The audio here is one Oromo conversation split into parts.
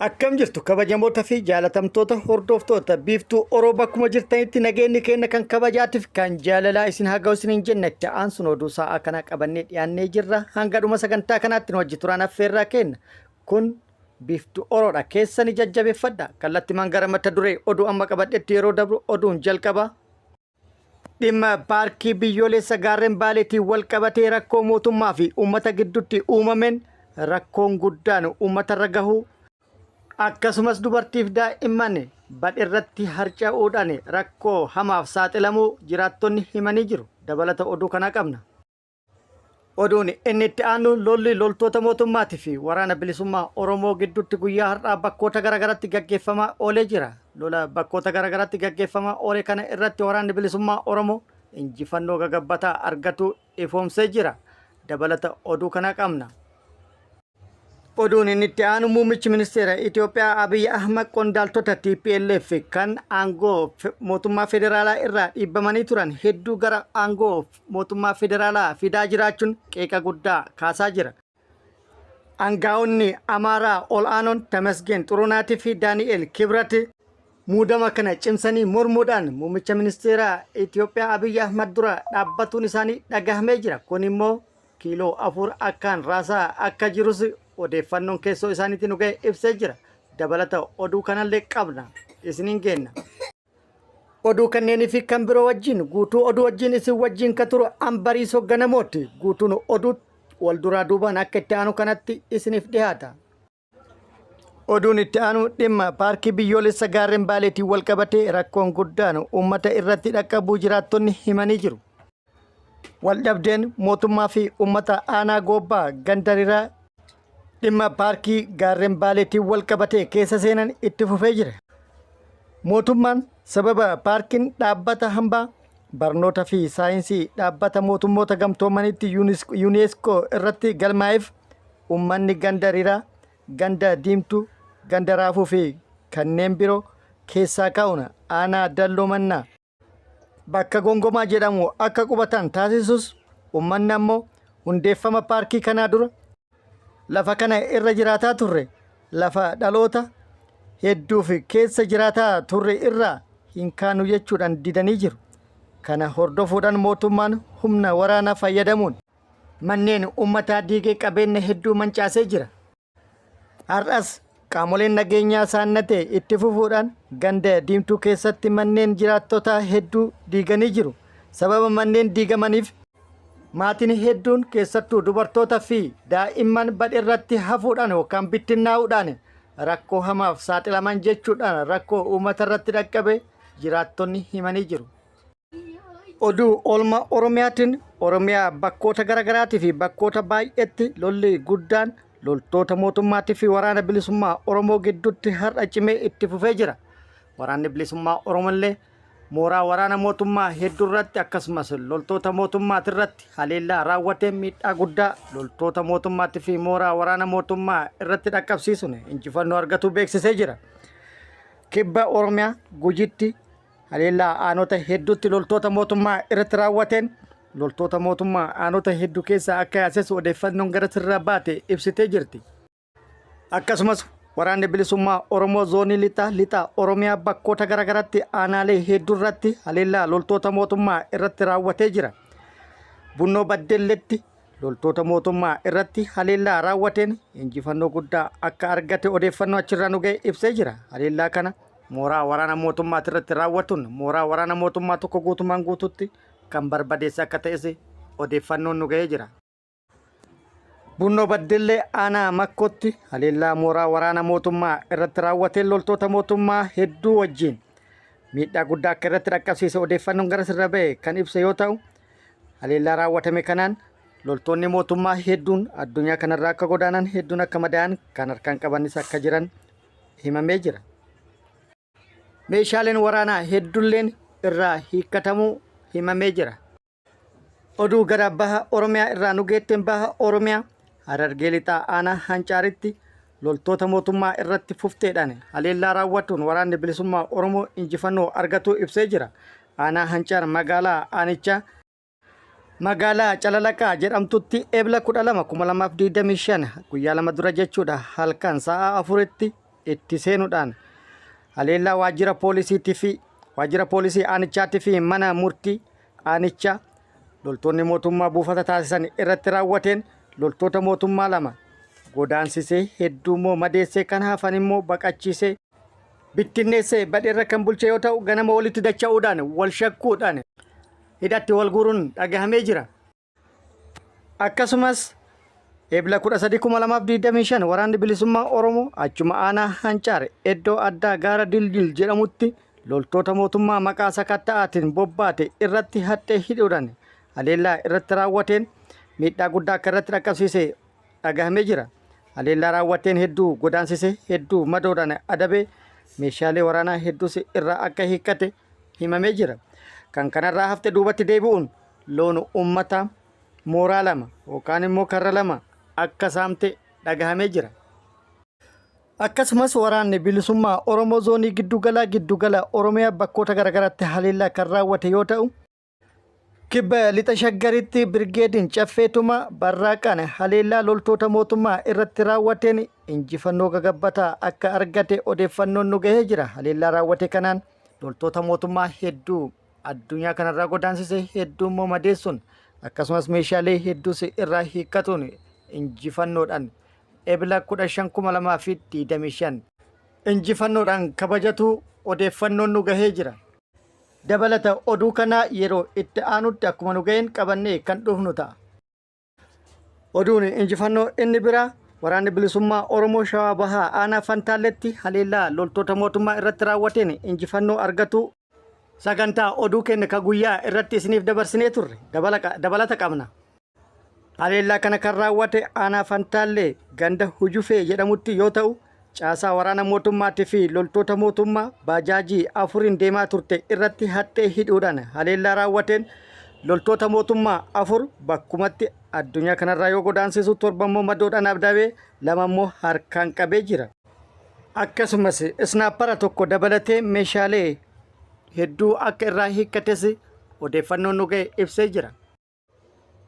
Akkam jirtu kabajamoota fi jaalatamtoota hordoftoota Biiftuu Oroo, bakkuma jirtanitti nageenyi keenya kan kabajaatiif kan jaalalaa isin haa ga'u isiniin jenna. Itti aansuun oduu sa'aa kana qabannee dhiyaannee jirra. Hanga dhuma sagantaa kanaatti nu wajji turaan affeerraa kenna. Kun Biiftuu Oroodha. Keessani jajjabeeffadha. Kallattimaan gara mata duree oduu amma qabadhetti yeroo dabru, oduun jalqaba. Dhimma paarkii biyyoolessa gaarren Baaleetiin wal qabatee rakkoo mootummaa fi uummata gidduutti uumameen rakkoon guddaan uummatarra gahuu, akkasumas dubartiif daa'imman badhirratti harca'uudhaan rakkoo hamaaf saaxilamuu jiraattonni himanii jiru. Dabalata oduu kanaa qabna. Oduun inni itti aanu, lolli loltoota mootummaatii fi waraana bilisummaa Oromoo gidduutti guyyaa har'aa bakkoota garaagaraatti gaggeeffamaa oolee jira. Lola bakkoota garaagaraatti gaggeeffamaa oole kana irratti waraanni bilisummaa Oromoo injifannoo gagabbataa argatu ifoomsee jira. Dabalata oduu kana qabna. Oduun inni itti aanu, muummichi ministeera Itoophiyaa Abiy Ahmad qondaaltota TPLF kan aangoo mootummaa federaalaa irraa dhiibbamanii turan hedduu gara aangoo mootummaa federaalaa fidaa jiraachuun qeeqa guddaa kaasaa jira. Aangaa'onni Amaaraa ol'aanoon Tamasgeen Xurunaatii fi Daani'el Kibrat muudama kana cimsanii mormuudhaan muummicha ministeera Itoophiyaa Abiy Ahmad dura dhaabbatuun isaanii dhagahamee jira. Kun immoo kiiloo 4 akkaan raasaa akka jirus odeeffannoon keessoo isaaniitiin nu ga'e ibsee jira. Dabalata oduu kanallee qabna. Isiniin geenna. Oduu kanneenii fi kan biroo wajjin, guutuu oduu wajjin isin wajjin ka turu Ambariisoo Ganamooti. Guutuun oduu wal duraa duubaan akka itti aanu kanatti isiniif dhiyaata. Oduun itti aanu, dhimma paarkii biyyoolessa gaarren Baaleetiin wal qabatee rakkoon guddaan uummata irratti dhaqqabuu jiraattonni himanii jiru. Waldhabdeen mootummaa fi uummata aanaa Goobbaa ganda Riraa dhimma paarkii gaarren Baaleetiin wal qabatee keessa seenan itti fufee jira. Mootummaan sababa paarkiin dhaabbata hambaa barnoota fi saayinsii dhaabbata mootummoota gamtoomanitti UNESCO irratti galmaa'eef uummanni ganda Riraa, ganda Diimtuu, ganda Raafuu fi kanneen biroo keessaa ka'uun aanaa Dalloo Mannaa bakka Gongomaa jedhamu akka qubatan taasisus, uummanni ammoo hundeeffama paarkii kanaa dura lafa kana irra jiraataa turre, lafa dhaloota hedduuf keessa jiraataa turre irraa hin kaanu jechuudhaan didanii jiru. Kana hordofuudhaan mootummaan humna waraanaa fayyadamuun manneen uummataa diigee qabeenya hedduu mancaasee jira. Har'as qaamoleen nageenyaa saannatee itti fufuudhaan ganda Diimtuu keessatti manneen jiraattotaa hedduu diiganii jiru. Sababa manneen diigamaniif maatiin hedduun, keessattuu dubartoota fi daa'imman, badhirratti hafuudhaan yookaan bittinnaa'uudhaan rakkoo hamaaf saaxilaman jechuudhaan rakkoo uummata irratti dhaqqabe jiraattonni himanii jiru. Oduu oolmaa Oromiyaatiin, Oromiyaa bakkoota garaagaraatii fi bakkoota baay'eetti lolli guddaan loltoota mootummaatii fi waraana bilisummaa Oromoo gidduutti har'a cimee itti fufee jira. Waraanni bilisummaa Oromoo mooraa waraana mootummaa hedduu irratti, akkasumas loltoota mootummaati irratti haleellaa raawwateen miidhaa guddaa loltoota mootummaatii fi mooraa waraana mootummaa irratti dhaqqabsiisuun injifannoo argatu beeksisee jira. Kibba Oromiyaa Gujitti haleellaa aanota hedduutti loltoota mootummaa irratti raawwateen loltoota mootummaa aanota hedduu keessaa akka yaases odeeffannoon gara sirraa baate ibsitee jirti. Akkasumas waraanni bilisummaa Oromoo zoonii lixaa lixa Oromiyaa bakkoota garaagaraatti aanaalee hedduu irratti haleellaa loltoota mootummaa irratti raawwatee jira. Bunnoo Baddelletti loltoota mootummaa irratti haleellaa raawwateen injifannoo guddaa akka argate odeeffannoo achirraa nu ga'e ibsee jira. Haleellaa kana mooraa waraana mootummaati irratti raawwatuun mooraa waraana mootummaa tokko guutummaan guutuutti kan barbadeesse akka ta'es odeeffannoon nu ga'ee jira. Bunnoo Baddellee aanaa Makkootti haleellaa mooraa waraana mootummaa irratti raawwateen loltoota mootummaa hedduu wajjin miidhaa guddaa akka irratti dhaqqabsiise odeeffannoon gara sirra ba'e kan ibse yoo ta'u, haleellaa raawwatame kanaan loltoonni mootummaa hedduun addunyaa kanarraa akka godaanan, hedduun akka madaa'an, kan harkaan qabanis akka jiran himamee jira. Meeshaaleen waraanaa hedduulleen irraa hiikkatamuu himamee jira. Oduu gara baha Oromiyaa irraa nu geetteen, baha Oromiyaa Harargee Lixaa aanaa Hancaaritti loltoota mootummaa irratti fufteedhaan haleellaa raawwatuun waraanni bilisummaa Oromoo injifannoo argatuu ibsee jira. Aanaa Hancaar magaalaa aanichaa magaalaa Calalaqaa jedhamtutti Ebla 12, 2025, guyyaa 2 dura jechuudha, halkan sa'a 4tti itti seenuudhaan haleellaa waajjira poolisiitii fi waajjira poolisii aanichaatii fi mana murtii aanichaa loltoonni mootummaa buufata taasisan irratti raawwateen loltoota mootummaa 2 godaansisee hedduu immoo madeessee kan hafan immoo baqachiisee bittinneessee badheerra kan bulche yoo ta'u ganama walitti dacha'uudhaan wal shakkuudhaan hidhatti wal guuruun dhagahamee jira. Akkasumas Ebla 13,2025 waraanni bilisummaa Oromoo achuma aanaa Hancaar iddoo addaa gaara Dildil jedhamutti loltoota mootummaa maqaa sakatta'aatiin bobbaate irratti haxxee hidhuudhaan haleellaa irratti raawwateen miidhaa guddaa akka irratti dhaqqabsiise dhagahamee jira. Haleellaa raawwateen hedduu godaansise hedduu madoodhaan adabee meeshaalee waraanaa hedduus irraa akka hiikkate himamee jira. Kan kanarraa hafte duubatti deebi'uun loon uummataa mooraa 2 yookaan immoo karra 2 akka saamte dhagahamee jira. Akkasumas waraanni bilisummaa Oromoo zoonii giddugalaa giddugala Oromiyaa bakkoota garaagaraatti haleellaa kan raawwate yoo ta'u, kibba lixa Shaggaritti birgeediin Caffee Tumaa Barraaqaan haleellaa loltoota mootummaa irratti raawwateen injifannoo gagabbataa akka argate odeeffannoon nu gahee jira. Haleellaa raawwate kanaan loltoota mootummaa hedduu addunyaa kanarraa godaansise hedduu immoo madeessuun akkasumas meeshaalee hedduus irraa hiikkatuun injifannoodhaan Ebla 15,2025 injifannoodhaan kabajatu odeeffannoon nu gahee jira. Dabalata oduu kanaa yeroo itti aanutti akkuma nu gaheen qabannee kan dhufnu ta'a. Oduun injifannoo inni biraa waraanni bilisummaa Oromoo Shawaa Bahaa aanaa Fantaalletti haleellaa loltoota mootummaa irratti raawwateen injifannoo argatu sagantaa oduu keenya ka guyyaa irratti isiniif dabarsinee turre dabalata qabna. Haleellaa kana kan raawwate aanaa Fantaallee ganda Hujufee jedhamutti yoo ta'u caasaa waraana mootummaatii fi loltoota mootummaa baajaajii 4n deemaa turte irratti haxxee hidhuudhaan haleellaa raawwateen loltoota mootummaa 4 bakkumatti addunyaa kanarraa yoo godaansisu 7 immoo madoodhaan adabee 2 immoo harkaan qabee jira. Akkasumas isnaappara tokko dabalatee meeshaalee hedduu akka irraa hiikkates odeeffannoon nu ga'e ibsee jira.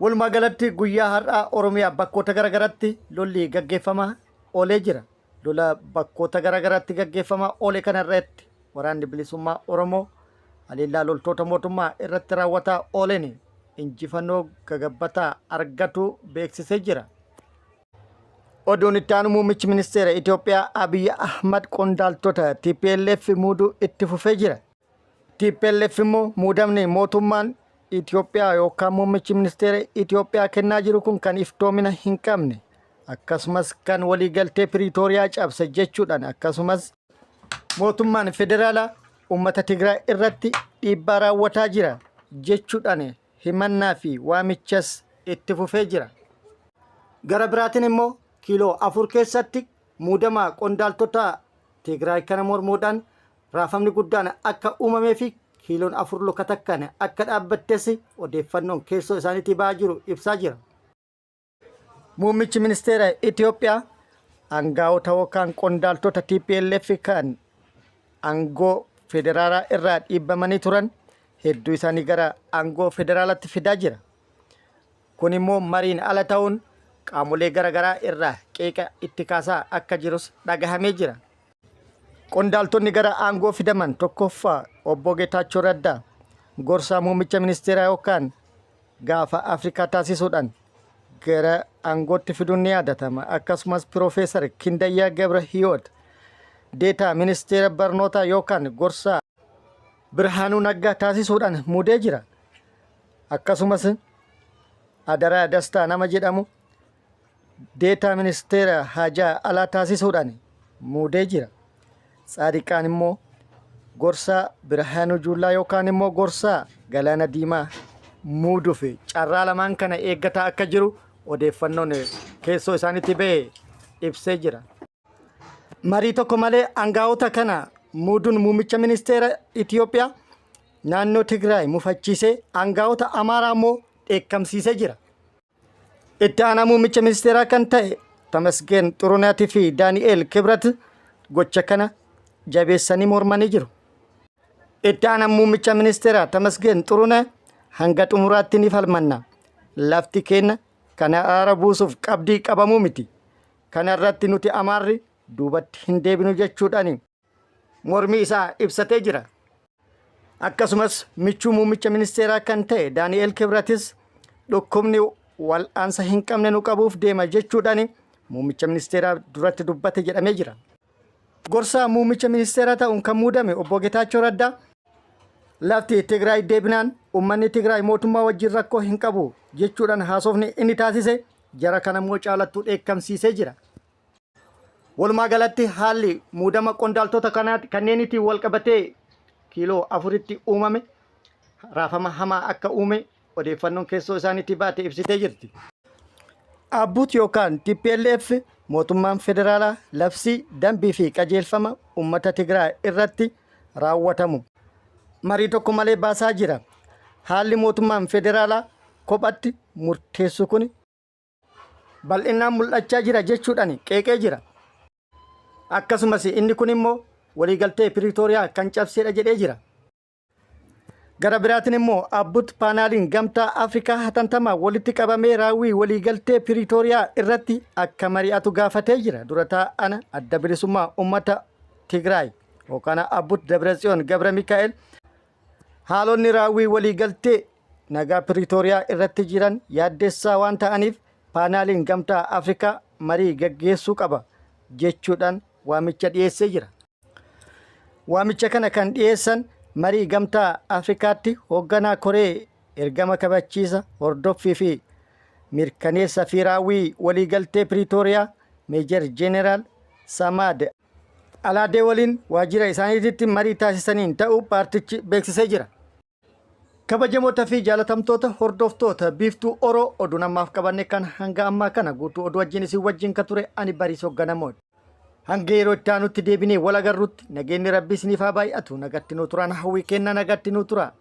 Walumaa galatti guyyaa har'aa Oromiyaa bakkoota garaagaraatti lolli gaggeeffamaa oolee jira. Lola bakkoota garaagaraatti gaggeeffamaa oole kana irratti waraanni bilisummaa Oromoo haleellaa loltoota mootummaa irratti raawwataa ooleen injifannoo gagabbataa argatu beeksisee jira. Oduun itti aanu muummichi ministeera Itoophiyaa Abiy Ahmad qondaaltota TPLF muuduu itti fufee jira. TPLF immoo muudamni mootummaan Itoophiyaa yookaan muummichi ministeera Itoophiyaa kennaa jiru kun kan iftoomina hin qabne akkasumas kan waliigaltee Piriitooriyaa cabse jechuudhaan akkasumas mootummaan federaalaa uummata Tigraay irratti dhiibbaa raawwataa jira jechuudhaan himannaa fi waamichas itti fufee jira. Gara biraatiin immoo kiiloo 4 keessatti muudama qondaaltota Tigraay kana mormuudhaan raafamni guddaan akka uumamee fi kiiloon 4 luka takkaan akka dhaabbattes odeeffannoon keessoo isaaniitii ba'aa jiru ibsaa jira. Muummichi ministeera Itoophiyaa aangaa'ota yookaan qondaaltota TPLF kan aangoo federaalaa irraa dhiibbamanii turan hedduu isaanii gara aangoo federaalaatti fidaa jira. Kun immoo mariin ala ta'uun qaamolee garaagaraa irraa qeeqa itti kaasaa akka jirus dhagahamee jira. Qondaaltonni gara aangoo fidaman tokkoffaa obbo Geetaachoo Raddaa gorsaa muummicha ministeeraa yookaan gaafa Afrikaa taasisuudhaan gara aangootti fiduun ni yaadatama. Akkasumas Piroofeesar Kindayyaa Gabra Hiyoot deetaa ministeera barnootaa yookaan gorsaa Birhaanuu Naggaa taasisuudhaan muudee jira. Akkasumas Adaraa Dastaa nama jedhamu deetaa ministeera haajaa alaa taasisuudhaan muudee jira. Tsaadiqaan immoo gorsaa Birhaanuu Juullaa yookaan immoo gorsaa Galaana Diimaa muuduuf carraa lamaan kana eeggataa akka jiru odeeffannoon keessoo isaaniitti ba'e ibsee jira. Marii tokko malee aangaa'ota kana muuduun muummicha ministeera Itoophiyaa naannoo Tigraay mufachiisee aangaa'ota Amaaraa immoo dheekkamsiisee jira. Itti aanaa muummicha ministeeraa kan ta'e Tamasgeen Xurunaatii fi Daani'eel Kibrat gocha kana jabeessanii mormanii jiru. Itti aanaan muummicha ministeeraa Tamasgeen Xurunaa hanga xumuraatti ni falmanna. Lafti keenya kana araara buusuuf qabdii qabamuu miti. Kana irratti nuti Amaarri duubatti hin deebinu jechuudhaan mormii isaa ibsatee jira. Akkasumas michuu muummicha ministeeraa kan ta'e Daani'eel Kibratis dhukkubni wal'aansa hin qabne nu qabuuf deema jechuudhaan muummicha ministeeraa duratti dubbate jedhamee jira. Gorsaa muummicha ministeeraa ta'uun kan muudame obbo Getaachoo Raddaa lafti Tigraay deebinaan uummanni Tigraay mootummaa wajjin rakkoo hin qabu jechuudhaan haasofni inni taasise jara kana immoo caalattuu dheekkamsiisee jira. Walumaa galatti haalli muudama qondaaltota kanneeniitiin wal qabatee kiiloo afuritti uumame raafama hamaa akka uume odeeffannoon keessoo isaaniitii baate ibsitee jirti. Abbuut yookaan TPLF mootummaan federaalaa labsii, dambii fi qajeelfama uummata Tigraay irratti raawwatamu marii tokko malee baasaa jira. Haalli mootummaan federaalaa kophatti murteessu kun bal'inaan mul'achaa jira jechuudhaan qeeqee jira. Akkasumas inni kun immoo waliigaltee Piriitooriyaa kan cabsedha jedhee jira. Gara biraatiin immoo Abbut paanaaliin gamtaa Afrikaa hatantamaa walitti qabamee raawwii waliigaltee Piriitooriyaa irratti akka mari'atu gaafatee jira. Dura taa'ana adda bilisummaa uummata Tigraay yookaan Abbut Dabratsiyoon Gabra Mikaa'el haalonni raawwii waliigaltee nagaa Piriitooriyaa irratti jiran yaaddessaa waan ta'aniif paanaaliin gamtaa Afrikaa marii gaggeessuu qaba jechuudhaan waamicha dhiyeessee jira. Waamicha kana kan dhiyeessan marii gamtaa Afrikaatti hoogganaa koree ergama kabachiisa hordoffii fi mirkaneessa fi raawwii waliigaltee Piriitooriyaa Meejar Jeeneraal Samaad Alaadee waliin waajjira isaaniitti marii taasisaniin ta'uu paartichi beeksisee jira. Kabajamoota fi jaalatamtoota hordoftoota Biiftuu Oroo, oduu namaaf qabanne kan hanga ammaa kana guutuu oduu wajjin isin wajjin ka ture ani Bariisoo Ganamooti. Hanga yeroo itti aanutti deebinee wal agarrutti nageenyi Rabbi isiniif haa baay'atu. Nagatti nuu turaan hawwii kenna, nagatti nuu tura.